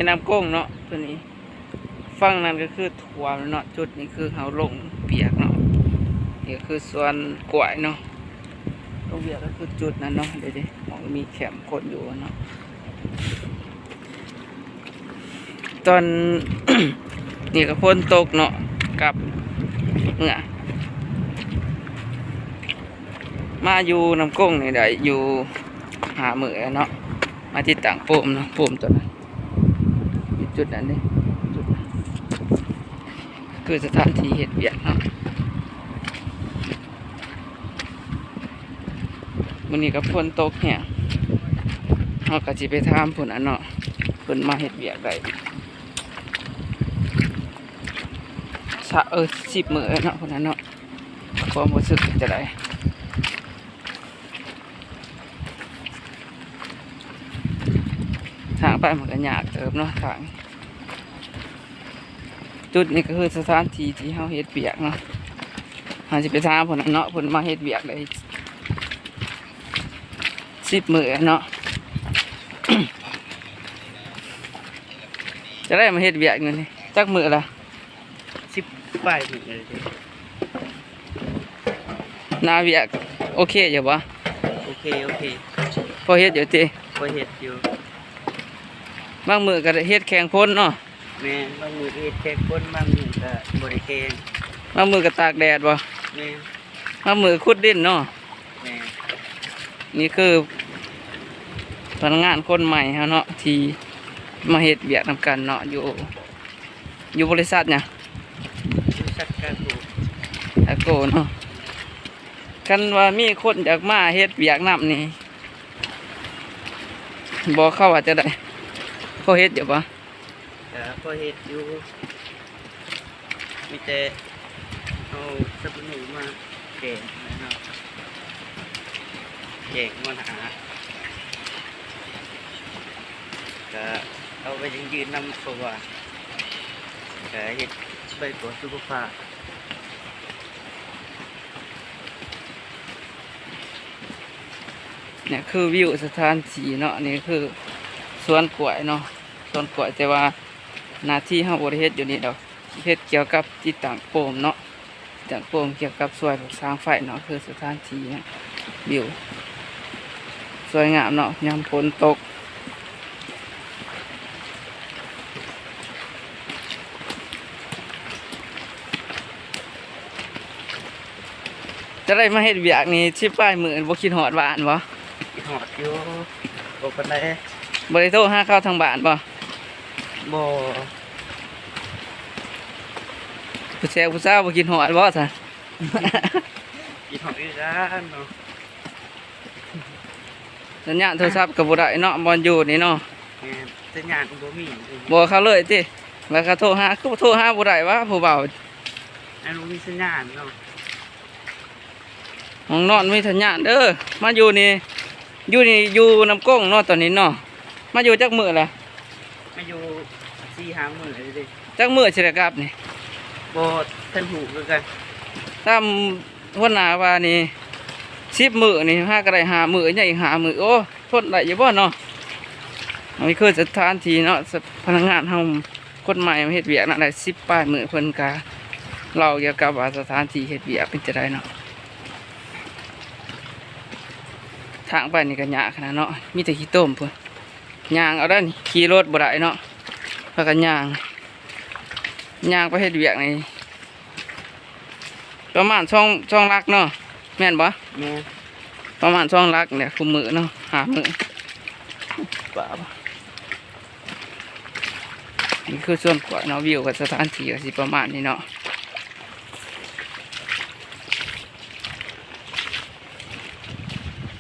ນ້ຳກົງເນາະ ຕົວນີ້ ຝັ່ງນັ້ນກໍຄືຖ້ວມແລ້ວເນາະ. ຈຸດນີ້ຄືເຮົາລົງວຽກເນາະ ນີ້ກໍຄືສວນກ້ວຍເນາະ. ລົງວຽກກໍຄືຈຸດນັ້ນເນາະ ເດ ໝ່ອງມີແຄມຄົນຢູ່ເນາະ. ຕອນນີ້ກໍຝົນຕົກເນາະ ກັບເມືອ ມາຢູ່ນ້ຳກົງນີ້ໄດ້ຢູ່ຫ້າມື້ແລ້ວເນາະ. ມາຕິດຕັ້ງໂປມເນາະ ໂປມຕົວນັ້ນ ຢູ່ຈຸດນັ້ນເດ້ ຈຸດນັ້ນ ຄືສະຖານທີ່ເຮັດວຽກເນາະ. ມື້ນີ້ກໍຝົນຕົກແຮງ ເຮົາກໍຊິໄປຖາມພຸ້ນນະເນາະ ເພິ່ນມາເຮັດວຽກໄດ້ ຊະ ເອີ ສິບມື້ແລ້ວເນາະ ພຸ້ນນະເນາະ. ຄວາມຮູ້ສຶກເປັນຈັ່ງໃດ? ທາງໄປມັນກໍຍາກເຕີບເນາະ ທາງ ຈຸດນີ້ກໍຄືສະຖານທີ່ທີ່ເຮົາເຮັດວຽກເນາະ. ເຮົາຊິໄປຖາມເພິ່ນເນາະ ເພິ່ນມາເຮັດວຽກໄດ້ສິບມື້ເນາະ. ຈະໄດ້ມາເຮັດວຽກຢູ່ນີ້ຈັກມື້ລະ? ສິບປາຍມື້ເລີຍເດ້. ໜ້າວຽກໂອເຄຢູ່ບໍ່? ໂອເຄ ໂອເຄ ພໍເຮັດຢູ່ຕິ? ພໍເຮັດຢູ່. ບາງມື້ກໍເຮັດແຂ່ງຝົນເນາະ. ແມ່ນ ບາງມື້ກໍເຮັດແຂ່ງຝົນ ບາງມື້ກໍບໍ່ໄດ້ແຂ່ງ. ບາງມື້ກໍຕາກແດດບໍ່? ແມ່ນ. ບາງມື້ຂຸດດິນເນາະ. ແມ່ນ. ນີ້ຄືພະນັກງານຄົນໃໝ່ເຮົາເນາະ ທີ່ມາເຮັດວຽກນຳກັນເນາະ ຢູ່ ຢູ່ບໍລິສັດຫຍັງ? ບໍລິສັດກາໂກ ກາໂກເນາະ. ຄັນວ່າມີຄົນຢາກມາເຮັດວຽກນຳນີ້ ບອກເຂົາວ່າຈັ່ງໃດ? ພໍເຮັດຢູ່ບໍ່? ກະພໍເຮັດຢູ່ ມີແຕ່ເອົາສັບປະໂນມາແກງເນາະ ແກງງວນຫາ ກະເອົາໄປຢັ້ງຢືນນຳ ເພາະວ່າກະເຮັດໄປເພື່ອສຸຂະພາບ. ນີ້ຄືວິວສະຖານທີ່ເນາະ ນີ້ຄືສວນກ້ວຍເນາະ ສວນກ້ວຍ ແຕ່ວ່າໜ້າທີ່ເຮົາບໍ່ໄດ້ເຮັດຢູ່ນີ້ດອກ ເຮັດກ່ຽວກັບຕິດຕັ້ງໂປມເນາະ ຕິດຕັ້ງໂປມກ່ຽວກັບຊ່ວຍພວກຊ່າງໄຟເນາະ. ຄືສະຖານທີ່ເນາະ ວິວສວຍງາມເນາະ ຍາມຝົນຕົກ. ຈະໄດ້ມາເຮັດວຽກນີ້ສິບປາຍມື້ ບໍ່ຄິດຮອດບ້ານບໍ່? ຄິດຮອດຢູ່ ບໍ່ປານໃດ. ບໍ່ໄດ້ໂທຫາເຂົາທາງບ້ານບໍ່? ບໍ່. ຜູ້ແຊວຜູ້ສາວບໍ່ຄິດຮອດບໍ່ຊັ້ນ? ຄິດຮອດຄືກັນເນາະ. ສັນຍານໂທລະສັບກໍບໍ່ໄດ້ເນາະ ບ່ອນຢູ່ນີ້ເນາະ. ແມ່ນ ສັນຍານບໍ່ມີ. ບອກເຂົາເລີຍຕິ ວ່າເຂົາໂທຫາ ຄືໂທຫາບໍ່ໄດ້ຫວາ ຜູ້ບ່າວ? ອັນບໍ່ມີສັນຍານເນາະ. ຫ້ອງນອນມີສັນຍານເດີ. ມາຢູ່ນີ້ ຢູ່ນີ້ ຢູ່ນ້ຳກົງເນາະ ຕອນນີ້ເນາະ. ມາຢູ່ຈັກມື້ລະ? ມາຢູ່ສີ່ຫ້າມື້ແລ້ວເດ້. ຈັກມື້ຊິໄດ້ກັບນີ້? ບໍ່ທັນຮູ້ຄືກັນ. ຕາມຫົວໜ້າວ່ານີ້ ສິບມື້ນີ້ ຫາກໍໄດ້ຫ້າມື້ ຍັງອີກຫ້າມື້. ໂອ້ ທົນໄດ້ຢູ່ບໍ່ເນາະ? ອັນນີ້ຄືສະຖານທີ່ເນາະ ພະນັກງານເຮົາຄົນໃໝ່ມາເຮັດວຽກນະ ໄດ້ສິບປາຍມື້. ເພິ່ນກະເລົ່າກ່ຽວກັບວ່າສະຖານທີ່ເຮັດວຽກເປັນຈັ່ງໃດເນາະ. ທາງໄປນີ້ກໍຍາກຂະໜາດເນາະ ມີແຕ່ຂີ້ຕົມພຸ້ນ. ຍ່າງເອົາໄດ້ນີ້ ຂີ່ລົດບໍ່ໄດ້ເນາະ ພາກັນຍ່າງ ຍ່າງໄປເຮັດວຽກນີ້ ປະມານສອງ ສອງຫຼັກເນາະ ແມ່ນບໍ່? ແມ່ນ. ປະມານສອງຫຼັກນີ້ແຫຼະ ຄູ່ມື້ເນາະ ຫ້າມື້. ນີ້ຄືສວນກ້ວຍເນາະ ວິວກັບສະຖານທີ່ກໍຊິປະມານນີ້ເນາະ.